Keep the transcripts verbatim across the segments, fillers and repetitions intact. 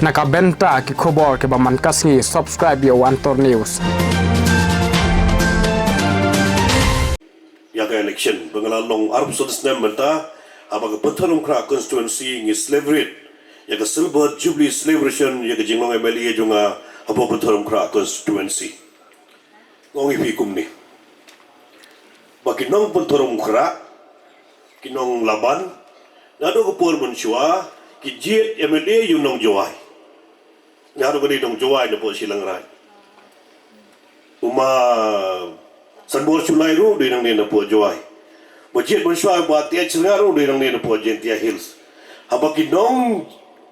Na ka bynta ki khubor kiba man ka sngi, subscribe ïa u Antor News. Ïa ka election ba nga la long arphew snem mynta, haba ka Pynthorumkhrah constituency ngi celebrate ïa ka Silver Jubilee celebration ïa ka jinglong M L A jong nga hapoh Pynthorumkhrah constituency. Nga ong ïa phi kumne, ba ki nong Pynthorumkhrah, ki nong Laban, naduh ka por mynshuwa ki jied M L A ïa u nong Jowai. Nga ruh ka dei nong Jowai napoh Shilliang Raid. U ma Sanbor Shullai ruh dei nangne napoh Jowai. Ba jied mynshuwa ba Tianshlyngnga ruh dei nangne napoh Jaintia Hills. Haba ki nong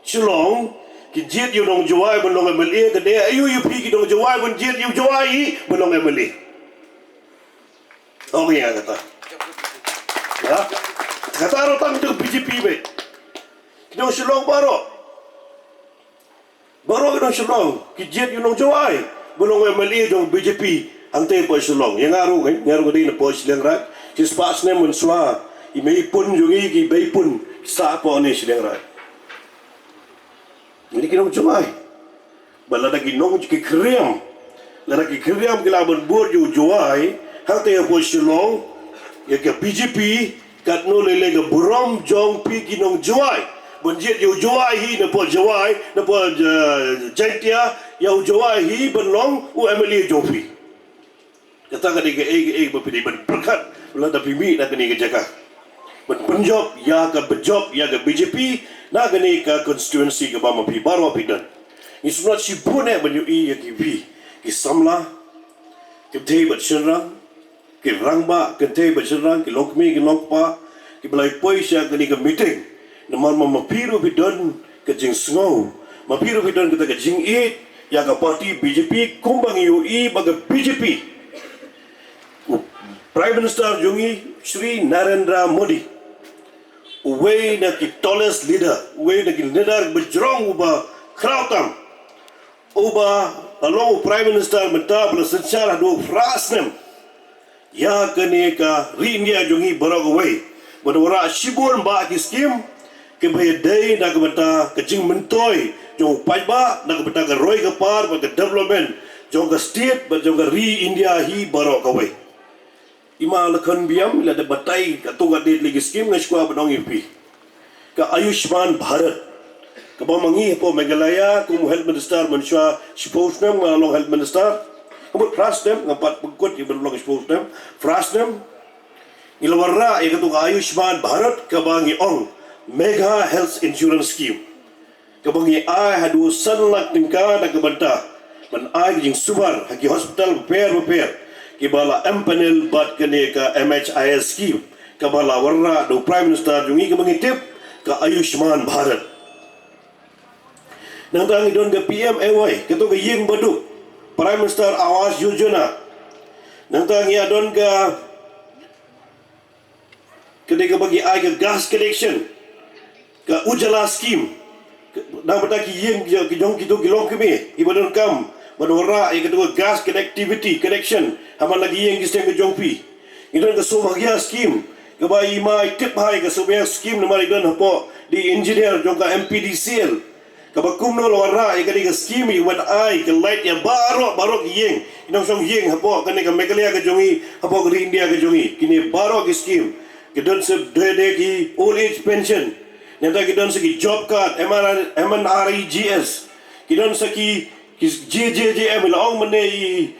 Shillong ki jied ïa u nong Jowai ban long M L A, ka dei aïu ïa phi ki nong Jowai ban jied ïa u Jowai hi ban long M L A? Ong ïa kata. Ïa. Kata ruh tang dei B J P beit. Ki nong Shillong baroh, baroh ki nong Shillong ki jied ïa u nong Jowai ban long M L A jong B J P hangtei hapoh Shillong. Ïa nga ruh, nga ruh ka dei napoh Shilliang Raid. Shispah snem mynshuwa i mei i pun jong ngi, ki bei pun ki sah hapoh ne Shilliang Raid. Ngi ki nong Jowai. Ba lada ki nong ki khriam, lada ki khriam ki lah ban bud ïa u Jowai hangtei hapoh Shillong, ïa ka B J P, katno lei lei ka burom jong phi ki nong Jowai ban jied ïa u Jowai hi napoh Jowai, napoh, eh, Jaintia, ïa u Jowai hi ban long u M L A jong phi. Kata ka dei kaei kaei ba phi dei ban pyrkhat lada phi mih na kane ka jaka, ban pynjop ïa ka, pynjop ïa ka B J P na kane ka constituency kaba ma phi baroh phi don. Ngi sngewtynnat shibun eh ban ïohi ïa ki, phi ki samla, kynthei bad shynrang, ki rangbah kynthei bad shynrang, ki longkmie ki longkpa, kiba la ïa poi sha kane ka meeting. Namar ma, ma phi ruh phi don ka jingsngew, ma phi ruh phi don kata ka jingïeit ïa ka party B J P, kumba ngi ïohi ba ka B J P, u Prime Minister jong ngi Shri Narendra Modi, uwei na ki tallest leader, uwei na ki leader ba jrong, uba khraw tam, uba la long u Prime Minister mynta ba la synshar haduh phra snem ïa kane ka ri India jong ngi baroh kawei, bad wanrah shibun bah ki skim kiba ïadei na ka bynta ka jingmyntoi jong u paidbah, na ka bynta ka roi ka par bad ka development jong ka state bad jong ka ri India hi baroh kawei. I ma Lakhon Biam i la dep batai katto katne tylli ki skim, nga sngewkwah ban ong ïa phi. Ka Ayushman Bharat, kaba ma ngi hapoh Meghalaya kum u Health Minister mynshuwa shiphew snem nga long Health Minister. Ka mut phra snem, ngam pat pynkut ïa ban long shiphew snem, phra snem. Ngi la wanrah ïa kato ka Ayushman Bharat kaba ngi ong Megha Health Insurance Scheme, kaba ngi ai haduh san lak tyngka na ka bynta ban ai ka jingsumar ha ki hospital bapher bapher kiba la empanel bad kane ka M H I S scheme, kaba la wanrah da u Prime Minister jong ngi, kaba ngi tip ka Ayushman Bharat. Nangta ngi don ka P M A Y, kato ka ïing baduk, Prime Minister Awas Yojana. Nangta ngi ïa don ka, ka dei kaba ngi ai ka gas connection, ka Ujala scheme, na ka bynta ki ïing ki jong, ki jong kito ki longkmie kiba donkam ban wanrah ïa kato ka gas connectivity connection ha man la ki ïing ki seng ka jong phi. Ngi don ka Saubhagya scheme, kaba i ma i tip bha ïa ka Saubhagya scheme namar i don hapoh, dei engineer jong ka M P D C L. Kaba kumno la wanrah ïa kane ka scheme, i wan ai ka light ïa baroh, baroh ki ïing, ki nongshong ïing hapoh kane ka Meghalaya ka jong ngi, hapoh ka ri India ka jong ngi. Kine baroh ki scheme. Ki don sa dei, dei ki old age pension, nangta ki don sa ki job card, M R, M N R E G S. Ki don sa ki, ki J J J M, la ong mynne i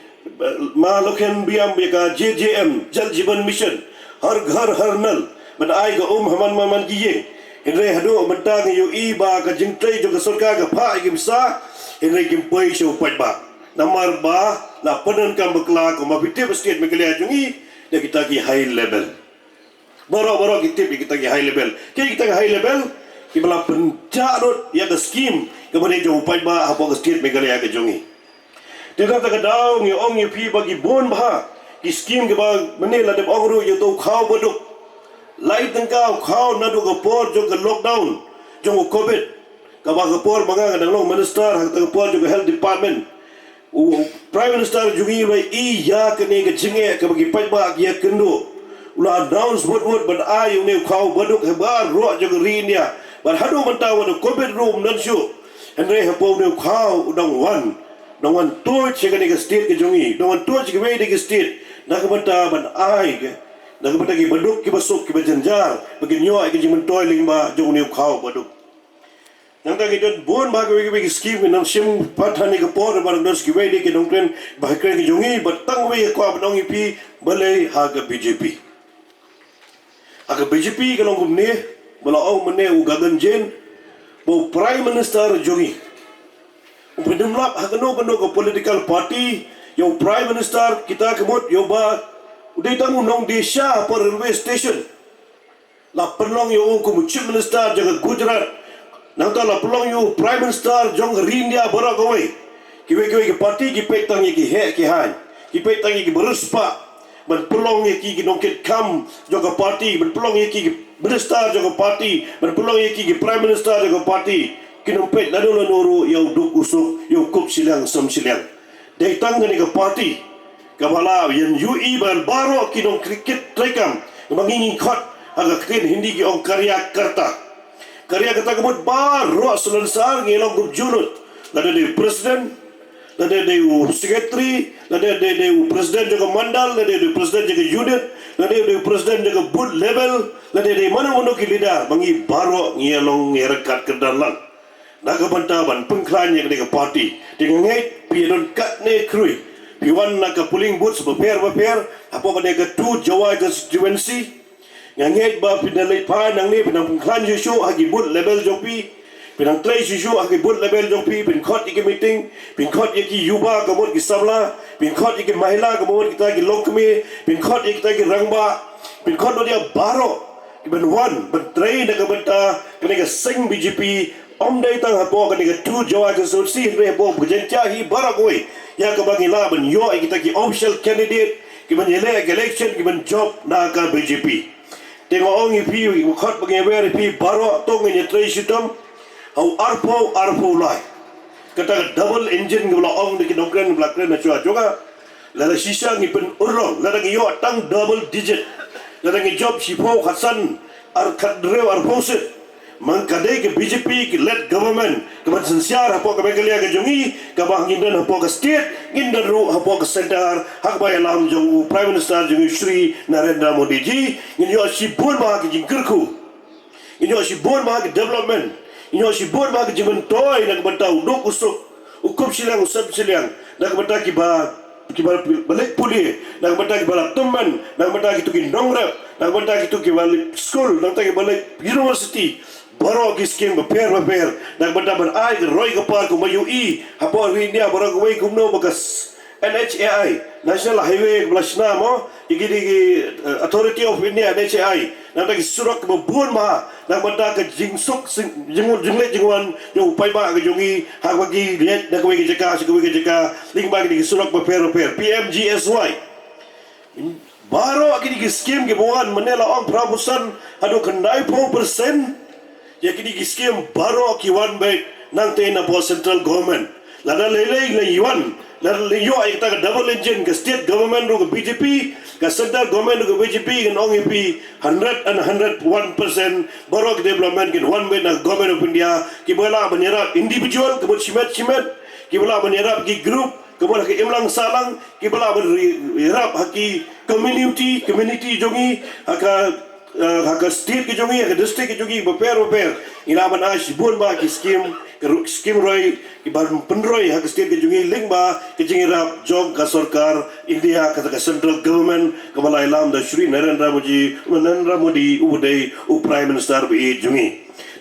ma Lakhon Biam ïa ka J J M, Jal Jeevan Mission, Har Ghar Har Nal, ban ai ka um ha man man man ki ïing. Hynrei haduh mynta ngi ïohi ba ka jingtrei jong ka sorkar ka phah ïa ki pisa, hynrei kim poi sha u paidbah. Namar ba la pyndonkam bakla, kumba phi tip, state Meghalaya jong ngi da kita ki high level. Baroh baroh ki tip ïa kita ki high level. Ki, kita ki high level kiba la pynjah lut ïa ka scheme kaba dei jong u paidbah hapoh ka state Meghalaya ka jong ngi. Te kata ka daw ngi ong ïa phi ba ki bun bha ki scheme kiba mynne la dep ong ruh ïa uto u khaw baduk. Lai tyngka u khaw naduh ka por jong ka lockdown jong u covid, kaba ka por ba nga nga dang long minister ha kata ka por jong ka health department. U Prime Minister jong ngi u la ïa kane ka jingeh kaba ki paidbah ki ïakynduh. U la announce wut wut ban ai ïa une u khaw baduk ha baroh jong ka ri India. Bad haduh mynta wat u covid ruh um don shuh. Hynrei hapoh une u khaw u dang wan, dang wan tuid sha kane ka state ka jong ngi, dang wan tuid sha kiwei de ki state, na ka bynta ban ai ka, na ka bynta ki baduk ki basuk ki bajynjar, ba kin ïoh ïa ka jingmyntoi lyngba jong une u khaw baduk. Nangta ngi don bun bha kiwei kiwei ki skim, ngi nang shim pat ha kane ka por, ba dang don sha kiwei de ki nongkren ba kren ki jong ngi, ba tang wei ka kwah ban ong ïa phi, balei ha ka B J P. Ha ka B J P ka long kumne, ba la ong mynne u Gagan Jain, ba u Prime Minister jong ngi u pyndonkam ha kano kano ka political party, ïa u Prime Minister kita ka mut ïa u ba u dei tang u nongdie sha ha railway station. La pynlong ïa u kum u Chief Minister jong ka Gujarat. Nangta la pynlong ïa u Prime Minister jong ka ri India baroh kawei. Kiwei kiwei ki party ki peit tang ïa ki heh ki haiñ. Ki peit tang ïa ki ba riewspah. Ban pynlong ïa ki ki nongkitkam jong ka party, ban pynlong ïa ki ki minister jong ka party, ban pynlong ïa ki ki prime minister jong ka party. Kin ym peit lano lano ruh ïa u duk u suk, ïa u kup shiliang sem shiliang. Dei tang kane ka party kaba la ïa ïohi ba baroh ki nongkit treikam ba ngi ngi khot ha ka ktien Hindi ki ong karyakarta. Karyakarta ka mut baroh salonsar ngi long kum junud. Lada dei president, lada dei u secretary, lada dei, dei u president jong ka mandal, lada dei u president jong ka unit, lada dei u president jong ka booth level, lada dei mano mano ki leader, ba ngi baroh ngi ïa long ngi ïa ryngkat kyrdan lang. Na ka bynta ban pynkhlaiñ ïa kane ka party. Te nga ngeit phi ïa don katne khrui. Phi wan na ka polling booth bapher bapher hapoh kane ka two Jowai constituency. Nga ngeit ba phin da leit phai nangne, phin nang pynkhlaiñ shuh shuh ha ki booth level jong phi. Phin nang trei shuh shuh ha ki booth level jong phi, phin khot ïa ki meeting, phin khot ïa ki yuva ka mut ki samla, phin khot ïa ki mahila ka mut kita ki longkmie, phin khot ïa kita ki rangbah, phin khot ïa baroh kiban wan ban trei na ka bynta kane ka seng B J P. Ym dei tang hapoh kane ka two Jowai constituency, hynrei hapoh ka Jaiñtia hi baroh kawei, ïa kaba ngi lah ban ïoh ïa kita ki official candidate kiban ïaleh ka election, kiban jop na ka B J P. Te nga ong ïa phi, nga khot ba ngi wer ïa phi baroh, to ngin ïa trei shitom ha u arphew arphew lai. Kata ka double engine kaba la ong da ki nongkren ba la kren na shuwa jong nga. Lada shisha ngi pynurlong, lada ngi ïoh tang double digit, lada ngi jop shiphew khatsan, ar khathynriew arphew seat, man ka dei ka B J P ki led government kaban synshar hapoh ka Meghalaya ka jong ngi, kaba ngin don hapoh ka state, ngin don ruh hapoh ka centre, ha kaba ïalam jong u Prime Minister jong ngi Shri Narendra Modi ji. Ngin ïoh shibun bha ki jingkyrkhu, ngin ïoh shibun bha ki development, ngin ïoh shibun bha ki jingmyntoi na ka bynta u duk u suk, u kup shiliang u sem shiliang, na ka bynta kiba, kiba, ba leit pule, na ka bynta kiba la tymmen, na ka bynta kito ki nongrep, na ka bynta kito kiba leit skul, na ka bynta kiba leit university. Baroh ki skim bapher bapher, na ka bynta ban ai ka roi ka par kumba ïohi hapoh ri India baroh kawei, kumno ba ka s-, N H A I, National Highway, kaba la shna mo, ïa ki, ki, eh, Authority of India, N H A I, na ka bynta ki surok kiba bun bha, na ka bynta ka jingsuk, sing-, jing-, jingleit jingwan jong u paidbah ka jong ngi, ha kaba ki leit na kawei ka jaka sha kawei ka jaka, lyngba kine ki surok bapher bapher, P M G S Y. Baroh kine ki skim kiba wan, mynne la ong phra percent haduh khyndaiphew percent. Ïa kine ki skim baroh ki wan beit nangtei napoh central government. Lada lei lei la wan, lada la ïoh ïa kata ka double engine, ka state government ruh ka B J P, ka central government ruh ka B J P, ngan ong ïa phi hundred and hundred one percent, baroh ki development kin wan beit na ka Government of India, kiba lah ban ïarap individual, ka mut shimet shimet, kiba lah ban ïarap ki group, ka mut ha ka imlang sahlang, kiba lah ban ri-, ïarap ha ki community, community jong ngi, ha ka, eh, ha ka state ka jong ngi, ha ka district ka jong ngi, bapher bapher. Ngi lah ban ai shibun bha ki skim, ka ru-, skim roi, kiban pynroi ha ka state ka jong ngi lyngba ka jingïarap jong ka sorkar India, kata ka central government, kaba la ïalam da Shri Narendra Modi, Narendra Modi, uba dei u Prime Minister ba ïeit jong ngi.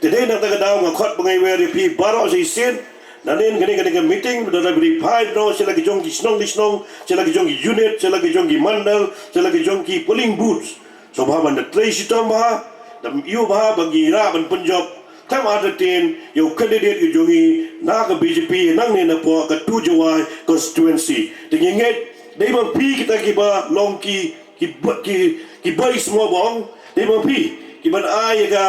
Te dei na kata ka daw nga khot ba ngi wer ïa phi baroh shisien. Nangne kane, kane ka meeting, ba da la bri phai noh sha la ki jong ki shnong ki shnong, sha la ki jong ki unit, sha la ki jong ki mandal, sha la ki jong ki polling booth. Sngewbha ban da trei shitom bha, da ïoh bha ba ngi lah ban pynjop, tam artatien, ïa u candidate ka jong ngi na ka B J P nangne napoh ka two Jowai constituency. Te ngi ngeit, dei ma phi kita kiba long ki, ki ba-, ki, ki bai sngewbha ong, dei ma phi kiban ai ïa ka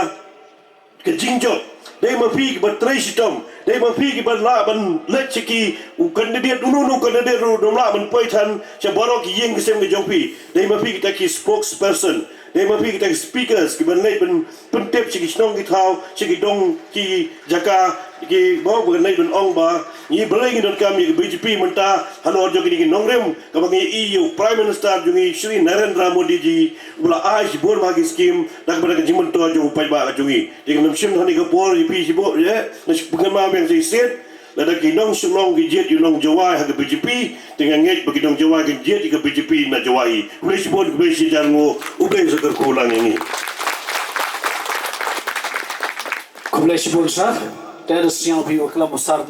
ka jingjop. Dei ma phi kiba trei shitom. Dei ma phi kiba lah ban leit sha ki, u candidate, uno uno u candidate ruh um lah ban poi than sha baroh ki ïing ki sem ki jong phi. Dei ma phi kita ki spokesperson. Dei ma phi kita ki speakers kiban leit ban pyntip sha ki shnong ki thaw, sha ki dong ki jaka, Ki bok ba nai ban ong ba ngi balei ngi donkam ïa ka B J P mynta halor jong kine ki nongrim kaba ngi ïohi ïa u Prime Minister jong ngi Shri Narendra Modi ji u la ai shibun bha ki skim da kaba da ka jingmyntoi jong u paidbah ka jong ngi. Te ngam shim hane ka por ïa phi shibun ïa nga shu pynkham biang sa shisien. Lada ki nong Shillong ki jied ïa u nong Jowai ha ka B J P te nga ngeit ba ki nong Jowai kin jied ïa ka B J P na Jowai. Khublei shibun, khublei shihajar nguh, U Blei un sa kyrkhu lang ïa ngi. Khublei shibun sir. Te da sñiaw phi wa klam u sir.